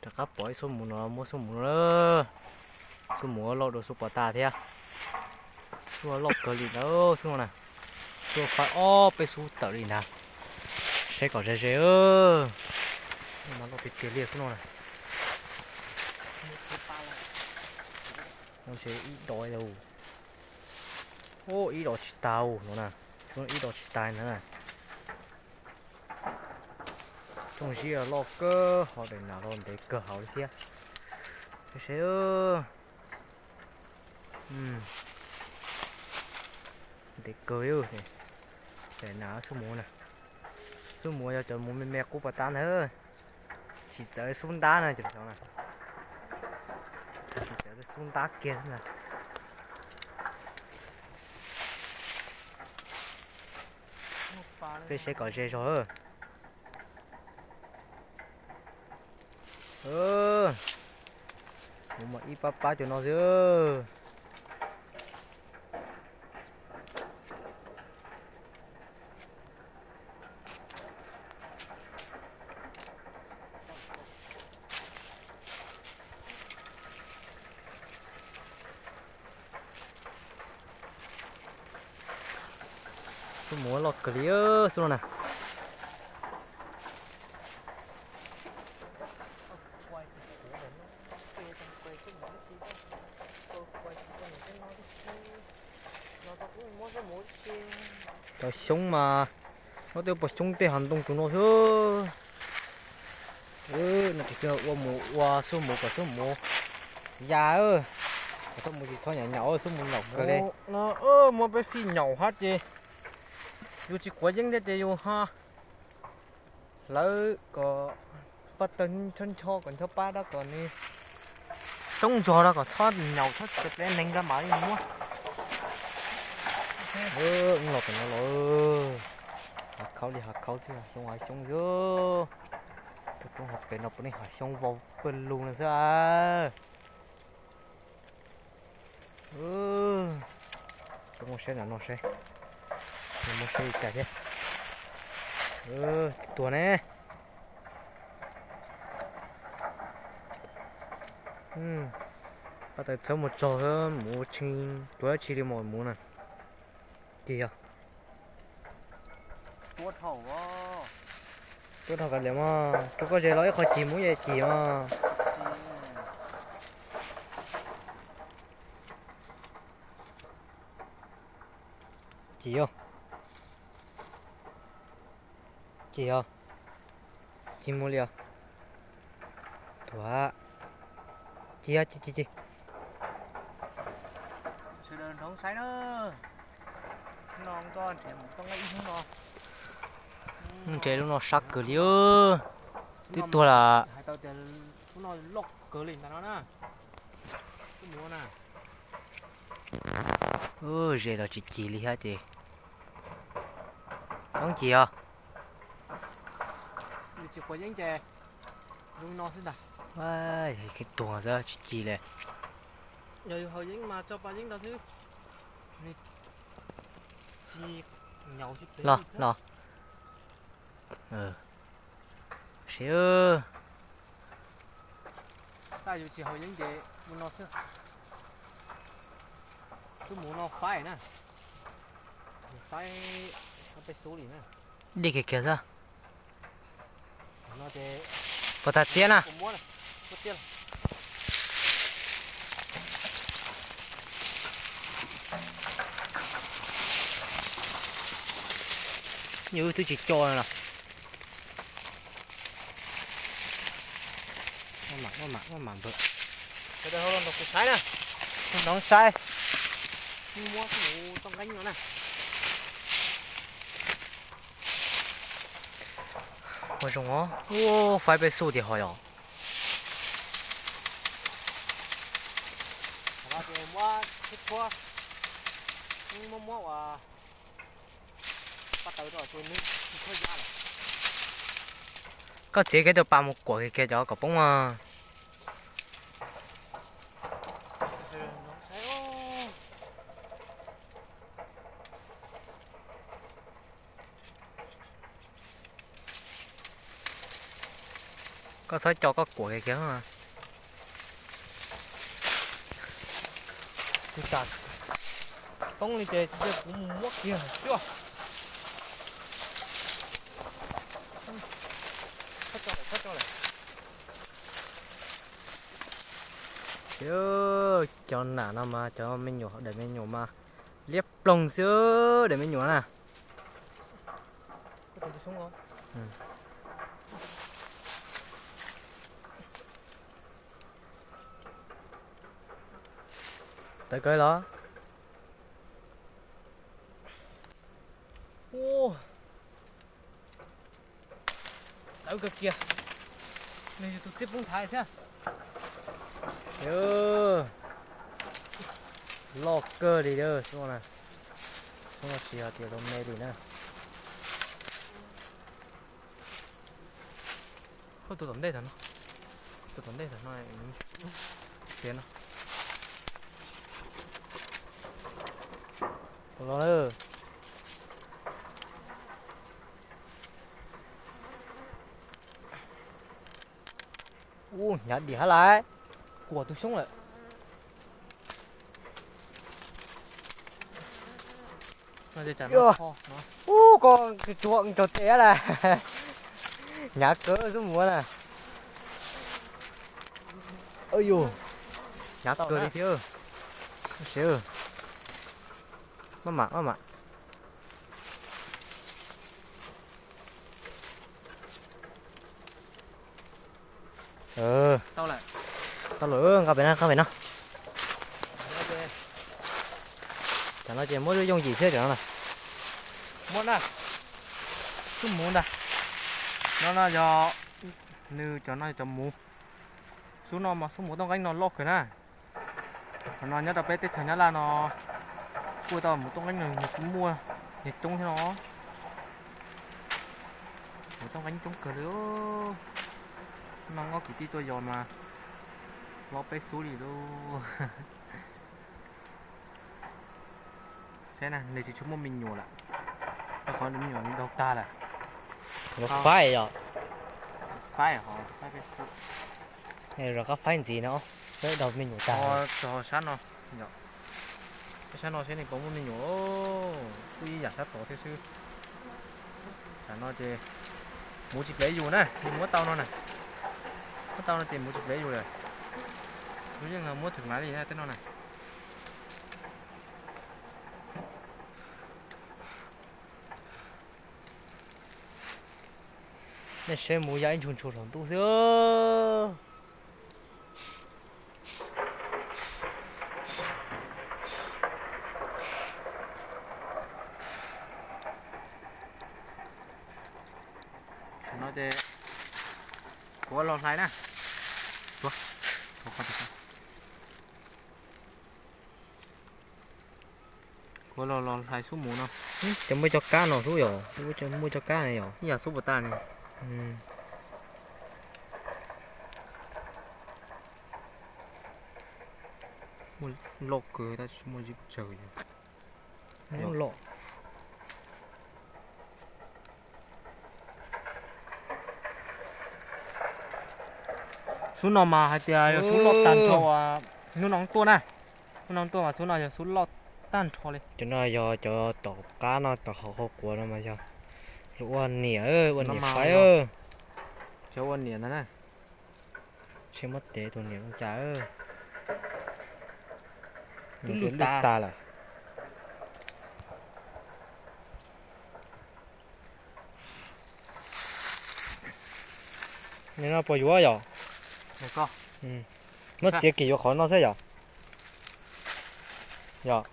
Rov qab pom ib xub mus no, muab xub mus no lawm. Xub mus loj dua xub pov tas thiab. Xub loj kawg li ntawd xub no na. Xub faib ob peb xub tawm li ntag. Saib kom ze ze. Mas loj tiag tiag li xub no na. Ntshe ib dos lauj. Ib dos tsis tas no na. Xub ib dos tsis tas ntawd na. Thooj zib loj kawg, ho daim nas los ntev kawg hauv li thiab. Seb, ntev kawg li. Daim nas xub muv na, xub muv yog cov muv me me qub pov tab ntag. Tsis txawv xub ntab na, cov no na, tsis txawv xub ntab kiag xwb ntag. Peb saib kom ze zog. Mus mas ib pab pab cov no xwb. Xub muv loj kawg li xub no na. Cov xyoob mas, no twb pom xyoob tej hav ntoo tus no xwb. No tsis ua mus ua xub mus kom xub mus ya, kom xub mus tsis txhob nyaum nyaum, xub mus nyaum kawg li. No muab peb fij nyaum hab ces yus tsis quav yeeb thiab ces yus ho hlawv kom paj tawg ncho ncho kom ncho pab dab kom nws toob ntsog dab kom txhob nyaum txhob txiav plev neeg dab mam li muab. Los pem no los, hav khaub li hav khaub xwb, xyoob hav xyoob xwb. Roob hav pem no puav leej hav xyoob vau pawg lug no xwb. Rov mus saib ntawm no seb, mus saib li cas thiab. Tuag ne. Pab tawv txhawb mus txog, mus tshee tuav tsi li mus mus na. Cig yog. Tuab dhau kav liam mog, rau koj ze los ib qho cig mus ye cig os. Cig yog. Cig yog. Cig mus li os. Tuag. Cig yog cig cig cig. Sawv daws nrog saib na. Hnub no koj nrhiav mus tau ib hnub no. Nrhiav lub no sab kawg li. Twb tuag lawm. Hais tau tias lub no loj kawg li ntag no na. Twb mus na. Ze los tsis cig li thiab ces. Koob cig os. Yus tsis quav yeeb ces zoo no xwb ntag. Tuag xwb tsis cig li. Yog yus haus yeeb mas tso pa yeeb rau xwb. Los los. Seb. Tab yus tsis haus yeeb ces ua no xwb. Xub mus no faib na. Faib ob peb xub li na. Dej kiag kiag xwb. Pov tag txiab na. Yus twb tsis co no los. Sawv daws ho los nrog kuv saib na. Nrog saib. Muab kuv txoj nqeeb no na. Ua zoo os, faib peb xub tiag ho yog. Muab tshuab, muab muab ua paj taws rau ces nws tsis txhob ya lawm. Koj txiav kiag tus pas mus kuam kiag cov kom poob mas. Koj txhob co koj kuam kiag kiag. Tsis tas toob li ces kuv mus muab kiag xwb. Tsis, cov nam no mas cov me nyuam, daim me nyuam mas liab ploog xwb, daim me nyuam na. Tawv kawg los? Tawv kawg kiag. Nws yog tus txiaj poob thav thiab. Loj kawg li xwb na. Xyov tsis hais tias tau me li na. Hauj, tus tom ntej tag no, tus tom ntej tag no, tias no. Los lawm. Ub, hnyav dim hab lais. Kuam tus xyoob lawm. Ub, koj tsuag tsuag tes lawm. Hnyav kawg xwb mus na. Yus, hnyav kawg li thiab. Maj mam, maj mam. Tau lawm, nqa pem no, nqa pem no. Tam no ces muab yooj yim thiab tam no na. Muab na, xub muv ntag. No no yog nws, cov no yog cov muv. Xub no mas xub muv Tooj Qeeb no loj kawg na. Qhov no nyob rau peb teb chaws Nyab Laj no kuj tau muv Tooj Qeeb no, nws kuj muaj, nws coob thiab no. Muv Tooj Qeeb coob kawg li. No nyob kwv tij tuaj yos mas hlob peb xub li lauj. Saib na, nws tsis tshua muaj me nyuam lawm, rau qhov me nyuam nws daug tag lawm. Faib yom? Faib, rov qab faib ntxiv no, peb daug me nyuam tag. Tso sab no, sab no seb nws puas muaj me nyuam, kuj ib yam sab tod thiab xwb. Tam no ces muv tsis plev yus na, yus muab tau no na. Muab tau no ces muv tsis plev yus lawm. Kuv yeej muab thwm mav li tej no na. Nej saib muv ya ib ntshua ntshua saum ntuj xwb. Tam no ces kuv los hlais na. Kuv los los hlais xub muv no. Ces muaj cov kab no xwb yom, muaj cov kab ne yom. Ib yam xub puas tas ne. Muaj loj kawg tab sis muaj zib tsawg yom. Loj. Xub no mas hais tias yog xub loj tag nrho uas hnub no tuaj na. Hnub no tuaj mas xub no yog xub loj tag nrho li. Cov no yog cov tom qab no, tom hauv qhov quav no mas yog lub ua niam, ua niam faib. Cov ua niam ntag na. Seb muab tev tus niam zoo cas. Lwj tas lawm. Nim no puas yuav yom? Muab txiav kim yuav qhov no xwb yom? Yom.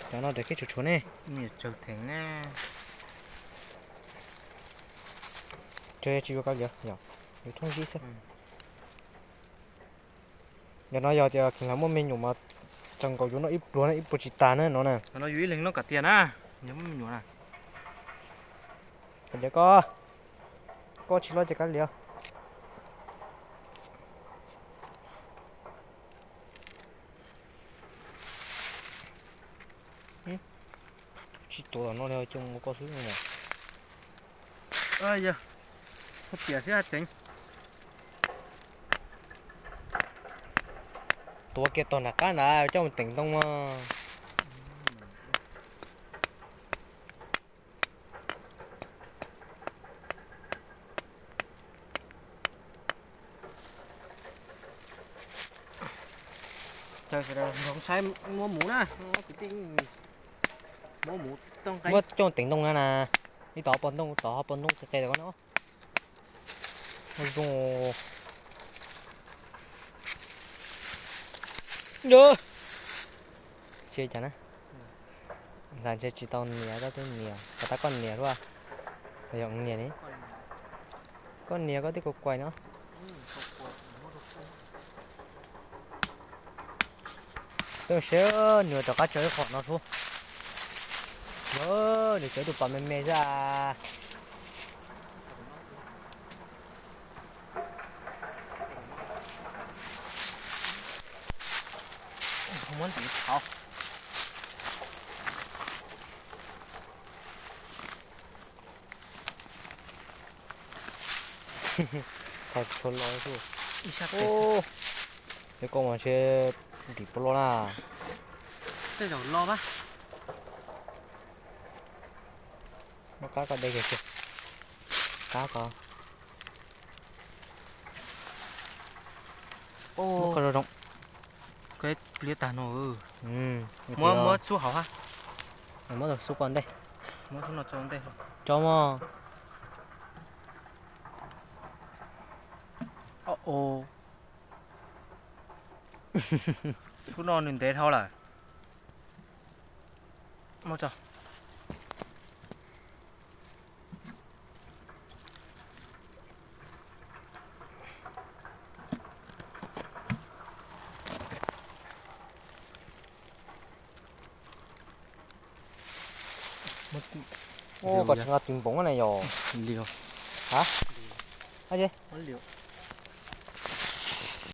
Cov no tes keb tshuav tshuav ne. Tsis yuav kab liam yom, yuav thoob zib xwb. Yog no yog tias kheev lam muaj me nyuam mas tseem nkaus yuav noj ib pluag na, ib pluag tsis tas na no na. Yus ib leeg noj kom tiag na, yog muaj me nyuam na. Kab liam koj, koj tsis loj ces kab liam. Tsis tuav tom no li, coj mus ua koj xwb no. Yog, Koj piam xwb haj tseev. Tuav kiag tog nram qab ntawd coj mus teem ntoo. Saib muab mus na, muab coj teem ntoo na na. Ib tog pom ntoo, tog ho pom ntoo qis qis tau no. Zoo. Tsis cas na. Ntxhais ntshe tsis tau nias, tab twb nias, tab koj nias lua. Yog nias ni. Koj nias koj twb kuj kuais no. Peb mus saib nws rov qab tso ib qho no xwb. Nws tso ib tug pas me me xwb. Muab ntxiv thauv. Thaum tshuav los xwb. Ib sab pem. Peb koj mas ntshe ntim puas loj na. Tej zaum loj pab. Muab kab koj de kiag, kab koj. Muab koj zoo zoo. Pliav tag no. Muab, muab xub hauv hab. Muab xub koj ntej. Muab xub no tso ntej. Tso mog. Xub no nws ntev dhau lawm. Muab tso. Koj tsis nqa tis npoov na yog? Li, ha, li,